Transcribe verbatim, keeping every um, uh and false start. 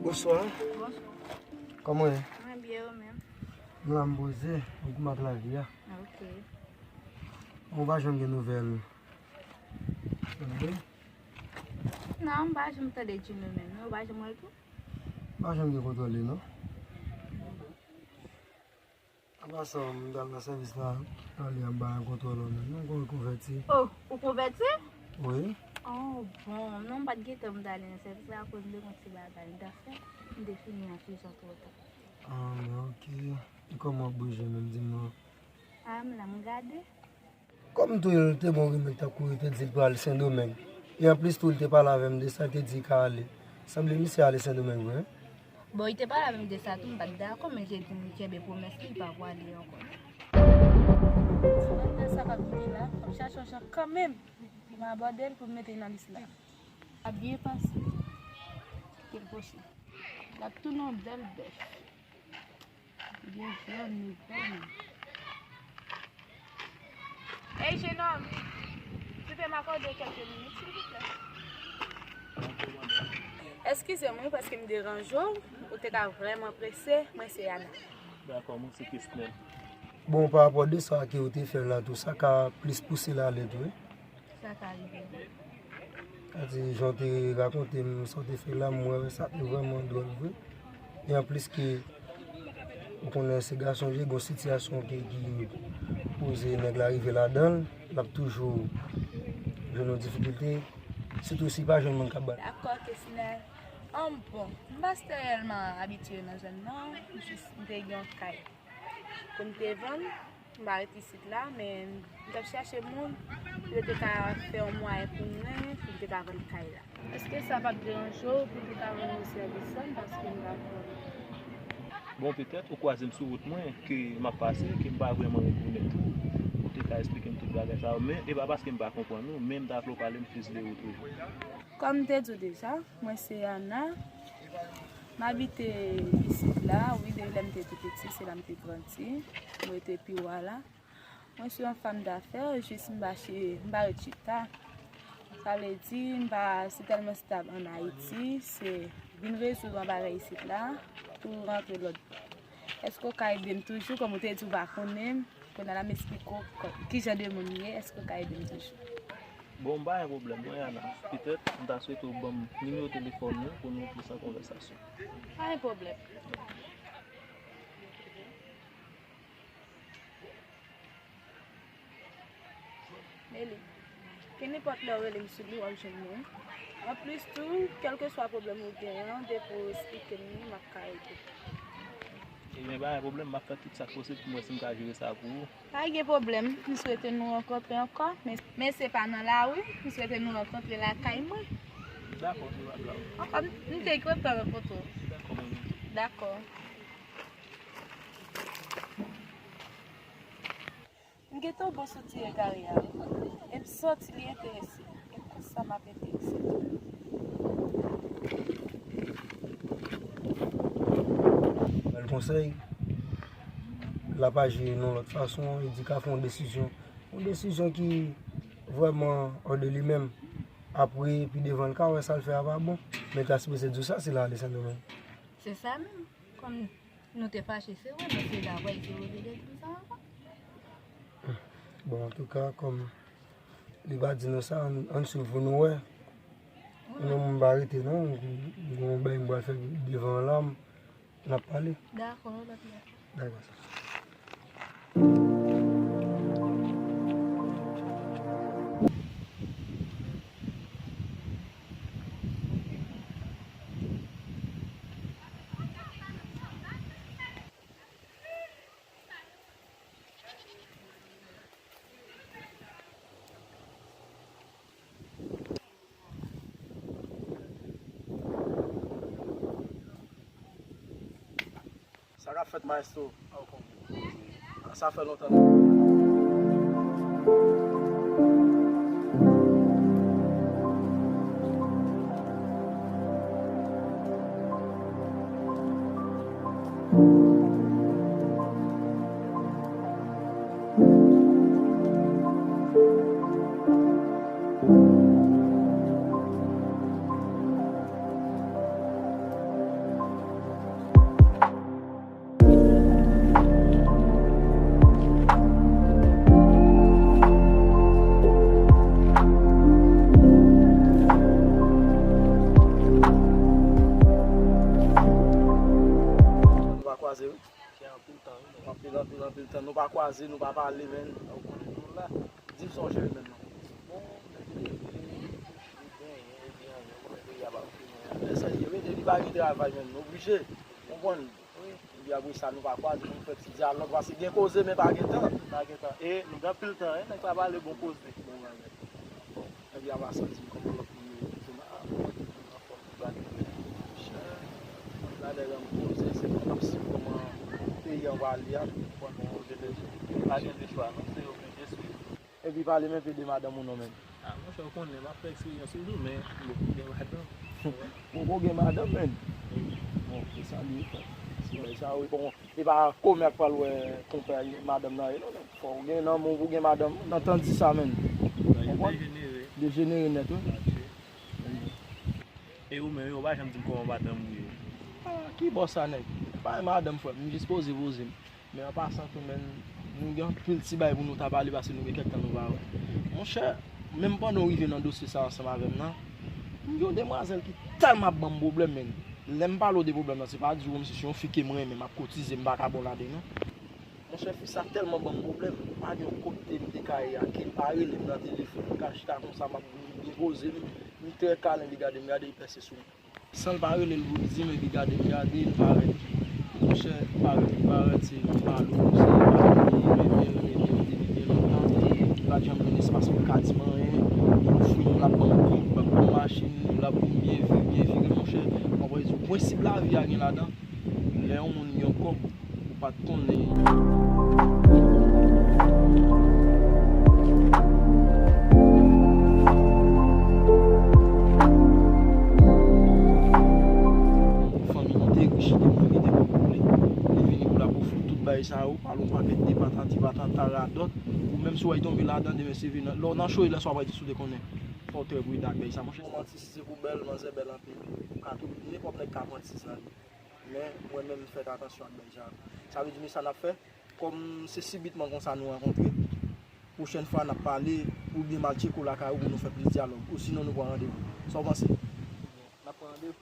Bonswa. Bonswa. Kòman w ye? Mwen byen, ou menm? M la, m poze, m kouman ak lavi a. Ok. Ou pa janm gen nouvèl. Tande? Non, m pa janm tande Djino menm, non, ou pa janm wè l tou? M pa janm gen kontwòl li, non. An pasan, m t al nan sèvis la, prale anba yon kontwòlè menm, non, m konn konvèti. Oh, ou konvèti? Wi. Oh, bon, non, m pa t gen tan pou m t ale nan sèvis la, akoz m te gen yon ti bagay m t ap fè, m te fini an sou jan twò ta. Ah, men ok. E kòman w ap bouje menm, di m non? Ah, m la, m gade. Kòm tou, l te gen yon rimè k t ap kouri, te di l pral Sendomeng. E anplis tou, l te pale avè m de sa, l te di l ka ale. Sanble misye ale Sendomeng vre, wi. Bon, li te pale avè m de sa tou, m pa t dakò, men l te di m li kenbe pwomès li, li pa pwale ankò. Mwen fè sa k ap vini la, m ap chache yon jan kanmenm pou m abòde l, pou m mete l nan lis la. Ap byen pase. Kite l pwoche. L ap tounen yon bèl bèf. Gen jòn, li bèl. Hey, jenòm, tu peux m'accorder quelques minutes, s'il vous plaît? Eskize m, wi, paske m deranje w. Ou te ka vrèman prese. Mwen se Ana. Dakò, mwen se Kesnel. Bon, pa rapò de sa ke ou te fè la, tou sa ka plis pouse l ale tou, wi. Sa ka rive. Sa di, jan w te rakonte m sa w te fè la, m wè sa te vrèman dwòl vre. E anplis ke, ou konnen se gason l ye, gon sitiyasyon ki, ki poze nèg la rive ladan l, l ap toujou jwenn yon difikilte, sitou si l pa jwenn moun k ap ba l. Dakò, Kesnel. An bon, m pa sitarèlman abitye nan zòn nan, m jis m te gen yon kay pou m te vann, m pa ret isit la, men m t ap chache moun pou yo te ka fè yon mwayen pou mwen, pou m te ka vann kay la. Èske sa p ap deranje w pou m te ka rann ou sèvis la, paske m pa konn. Bon, petèt, ou kwaze m sou wout mwen, ke m ap pase, ke m pa vrèman rekonèt ou, ou te ka eksplike m tout bagay sa yo, men e pa paske m pa konprann ou, men m ta vle w pale m plis de ou toujou. Kòm m te di w deja, mwen se Ana. M abite isit la, wi, depi lè m te tou piti, se la m te grandi. M rete Piwa la. Mwen se yon fanm dafè, jis m pa che-, m pa ret chita. Sa vle di, m pa si tèlman stab ann Ayiti, se vin rezoud yon bagay isit la, pou rantre lòt bò. Èske w ka ede m toujou, kòm ou te di w pa konnen m? Kounye a la m esplike w kò-, ki jan de moun m ye, èske w ka ede m toujou? Bon, m pa gen pwoblèm, mwen Ana. Petèt, m ta swete w ban m nimewo telefòn nou pou nou plis an konvèsasyon. Pa gen pwoblèm. Meli, kenenpòt lè w rele m sou li, w ap jwenn mwen. Anplis tou, kèlkeswa pwoblèm ou genyen an, depi w esplike m li, m ap ka ede w. Ebyen, pa gen pwoblèm, m ap fè tout sa k posib pou m wè si m ka jere sa pou ou. Pa gen pwoblèm, m swete nou rankontre ankò, men, men se pa nan lari, m swete nou rankontre lakay mwen. Dakò, se pa grav. Ankò, m, m te kontan rankontre w. Dakò, mwen menm tou. Dakò. M gentan bon sou ti egare a, e m santi li enterese, e konsa m ap enterese tou. Ba l konsèy, l ap aji nan yon lòt fason, li di l ka fè yon desizyon, yon desizyon ki vrèman hors de li menm. Apre, pi devan, l ka wè sa l fè a pa bon, men l ta sipoze di w sa si l ale Sendomeng. Se sa menm, kòm nou te fache, se vre, men se la vre, se revele tout sa ankò. Bon, antouka, kòm li pa di nou sa, ann, ann swiv pou nou wè. Wi. Non, m pa rete non, m gen yon bagay m pral fè devan an la, n ap pale. Dakò, lòt lè. Dakò, sa. Sa k ap fèt, maestro? Ah, w konprann. Ah, sa fè lontan. Kwaze, wi. Fè anpil tan, wi, men. Anpil, anpil, anpil tan. Nou pa kwaze, nou pa pale, menn. Ou konnen nou la. Di m sa w jere, menn, non. Bon, mwen te leve, li benyen, li benyen, ou konnen peyi a pa okipe nou. Men sa l ye, wi, depi pa gen travay, menn, nou oblije. Konprann? Wi. Epi apre sa, nou pa kwaze pou nou fè ti dyalòg, paske gen koze, men pa gen tan. Pa gen tan. E nou gen anpil tan, wi, nèg pa pale bon koze. Bon bagay. Epi apa sa, di m kòman lòt moun yo, tout moun anfòm, tout bagay. Monchè, la nèg an poze, se pou n ap swiv kòman peyi an va ale a. Bon, poze deja. Pa gen de chwa, non, se oblije swiv. Epi pale m enpe de madanm ou non, menn. Ah, monchè, ou konnen, m ap fè eksperyans toujou, men m poko gen madanm. Ou poko gen madanm, menn? Wi. Bon, se sa li ye, frè. Se bagay sa, wi, bon. E pa kòmè k pral wè konpè madanm nan ye non, men fò w gen nan men w pou w gen madanm nan tan di sa, menn. Bagay yo dejenere. Dejenere nèt, wi. Mache. E ou menm, ou pa janm di m kòman madanm ou ye. Ah, ki bò sa, nèg? Pa gen madanm, frè m, m jis poze poze m. Men an pasan tou, menn, nou gen anpil ti bagay pou nou ta pale, paske nou gen kèk tan nou pa wè. Monchè, menm pandan w rive nan dosye sa ansanm avè m nan, m gen yon demwazèl ki tèlman ap ban m pwoblèm, menn. Lè m pale w de pwoblèm nan, se pa di w kòmsi se yon fi ke m renmen, m ap kotize, m pa ka bon ladan l, non. Monchè, fi sa tèlman ban m pwoblèm, m pa gen yon kote m te ka ye a, ke l pa rele m nan telefòn, m ka chita konsa, m ap byen poze m, m trè kalen, li gade m, gade, li pèse sou mwen. San l pa rele l pou l di m, epi gade m gade, l parèt. Monchè, parèt li parèt, se yon malo, se yon malo, li renmen l, renmen l depi byen lontan. Li pa t janm jwenn espas pou l ka di m anyen. Li ofri m, l ap ban m kòb, l ap ban m machin, l ap ban m byen viv, byen vire, monchè. Konprann, prensip lavi a gen ladan. Lè yon moun gen yon kòb, ou pa t konnen. Fanmi ki te rich, ki te mwen, ki te pòv, li vini pou l ap ofri tout bagay sa yo, pale yon pakèt de patati patata radòt, ou menm si w al tonbe ladan, demen se vin lè w nan cho, lè swa w ap di sou te konnen. Fò w trè pridan ak bagay sa, monchè. Manti, si se pou bèl, manzè bèl anpil. Ou ka tou, nenpòt nèg ka pran ti sa. Men mwen menm, m fèt atansyon ak bèl sa. Sa vle di, men sa n ap fè, kòm se sibitman konsa nou rankontre, pwochèn fwa n ap pale, oubyen m al tcheke w lakay ou pou nou fè plis dyalòg, osinon nou pran randevou. Sa w panse? N ap pran randevou.